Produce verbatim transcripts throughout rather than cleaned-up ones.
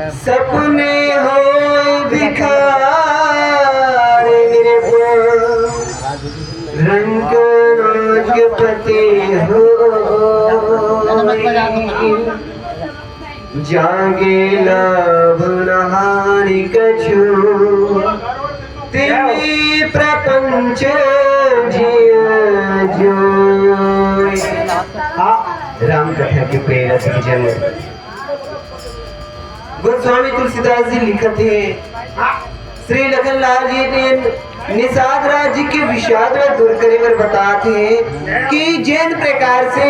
सपने होय भिखारी नृप, रंक रोजपति होय। जागे लाभ न हानि कछु, तिनि प्रपंच जिय जोय। राम कथा के प्रेरक जन गोस्वामी तुलसीदास जी लिखत हे, श्री लखनलाल जी ने निषाद राज जी के विषाद ला दूर करे बर बतात हे कि जेन प्रकार से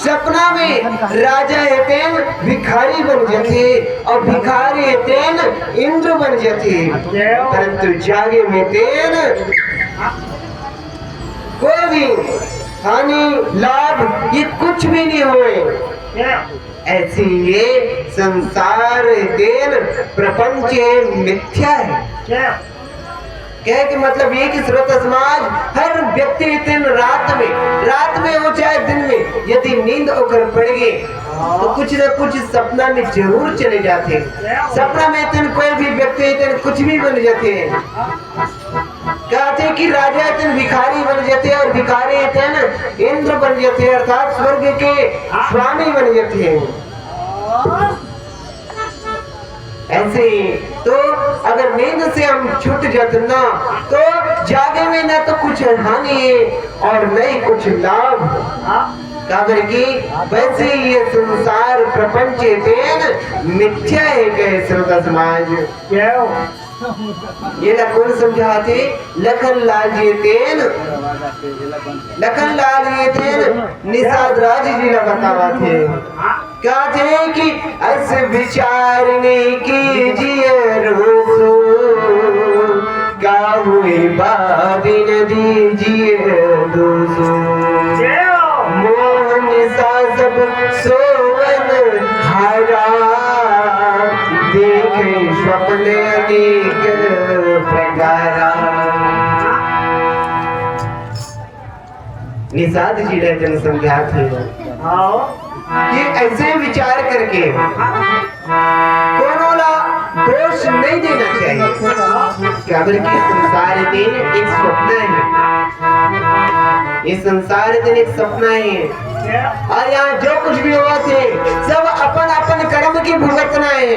सपना में राजा हे तेन भिखारी बन जथे अउ भिखारी हे तेन इंद्र बन जथे, परंतु जागे में तेन कोई भी हानि लाभ ये कुछ भी नहीं होय। ऐसे ये संसार तेन प्रपंच ये मिथ्या हे। क्या? कहे के मतलब ये कि श्रोता समाज, हर व्यक्ति तेन रात में, रात में हो चाहे दिन में, यदि नींद ओकर पड़ गे तो कुछ न कुछ सपना में जरूर चले जाथे। सपना में तेन कोई भी व्यक्ति तेन कुछ भी बन जाथे। कहथे कि राजा तेन भिखारी बन जाथे अउ भिखारी तेन इंद्र बन जाथे, अर्थात स्वर्ग के स्वामी बन जाथे। ऐसे ही तो अगर नींद से हम छूट जाते ना, तो जागे में ना तो कुछ हानि हे अउ नहीं कुछ लाभ। काबर कि वैसे ही ये संसार प्रपंच हे तेन मिथ्या हे, कहे श्रोता समाज। ये ला कोन समझाथे? लखनलाल जी तेन, लखनलाल जी तेन निषाद राज जी ला बतावत हे। कहथे कि अस विचार ने कीजिए रोसो, काहू बाबी न दीजिए दोसो। मोह निशा सब सोवन हारा, देखे स्वप्न अनेक प्रकारा। निषाद जी ला जन समझात हे कि ऐसे विचार करके कोनो ला दोष नहीं देना चाहिए। काबर कि संसार में एक सपना हे, ये संसार में एक सपना हे, अउ यहाँ जो कुछ भी होवत हे सब अपन अपन कर्म के भुगतना हे।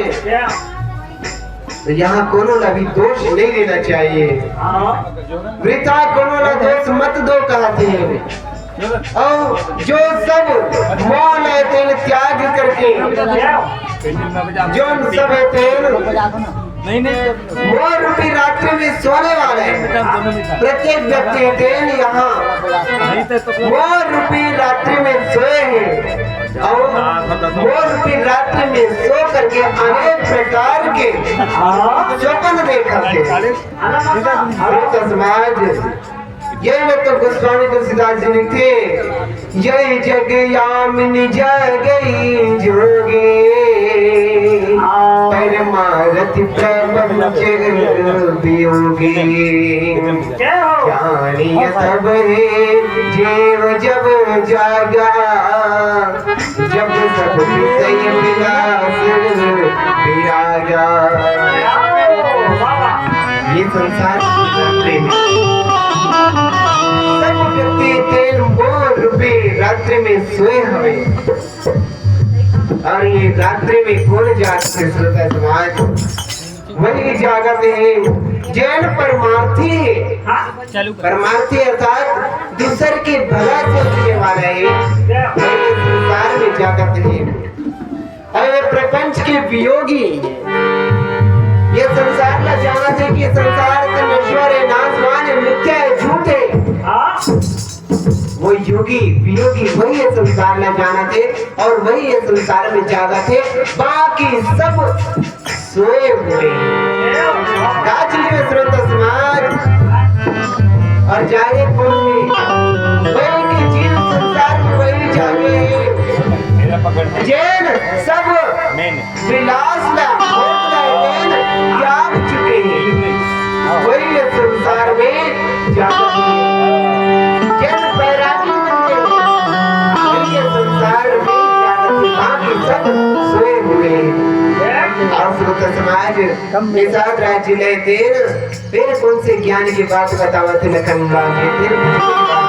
तो यहाँ कोनो ला भी दोष नहीं देना चाहिए। वृथा कोनो ला दोष मत दो कहत हे। अउ जो सब मोह ला तेन त्याग करके, जोन सब हे तेन मोह रूपी रात्रि में सोने वाला हे, प्रत्येक व्यक्ति तेन यहाँ मोह रूपी रात्रि में सोए हे। अउ मोह रूपी रात्रि में सो करके अनेक प्रकार के स्वप्न देखत हे। श्रोता समाज, ये में तो गोस्वामी तुलसीदास जी लिखथे, यही जग यामिनी जागई जोगी, परमारथ प्रपंच वियोगी। जानिए सब हे जीव जब जागा, जब सब विषय विलास विरागा। ये संसार प्रेम, सब व्यक्ति तेन मोह रूपी रात्रि में सोए हवे। अउ ये रात्रि में कोन जागथे श्रोता समाज? वही जागत हे जेन परमार्थी हे। परमार्थी अर्थात दूसर के भला सोचने वाला हे, वही संसार में जागत हे। अउ ये प्रपंच के वियोगी हे, ये संसार ला जानत हे कि ये संसार तो नश्वर हे, नाशवान हे, मिथ्या हे, झूठ हे। वो योगी वियोगी वही ये संसार ला जानत हे अउ वही ये संसार में जागत हे, बाकी सब सोए हुए हे। का चीज में श्रोता समाज? अउ जागे कोन हे? वही के जीव संसार में वही जागे हे। जेन सब विलास ला, भोग ला तेन त्याग चुके हे, वही ये संसार में जागत हे। जेन बैरागी मन के, वही ये संसार में जागत हे, बाकी सब सोए हुए हे। अउ श्रोता निषाद राज जी ले तेर, तेरे कौन से ज्ञान की बात बतावत है लखनवा में, तेरे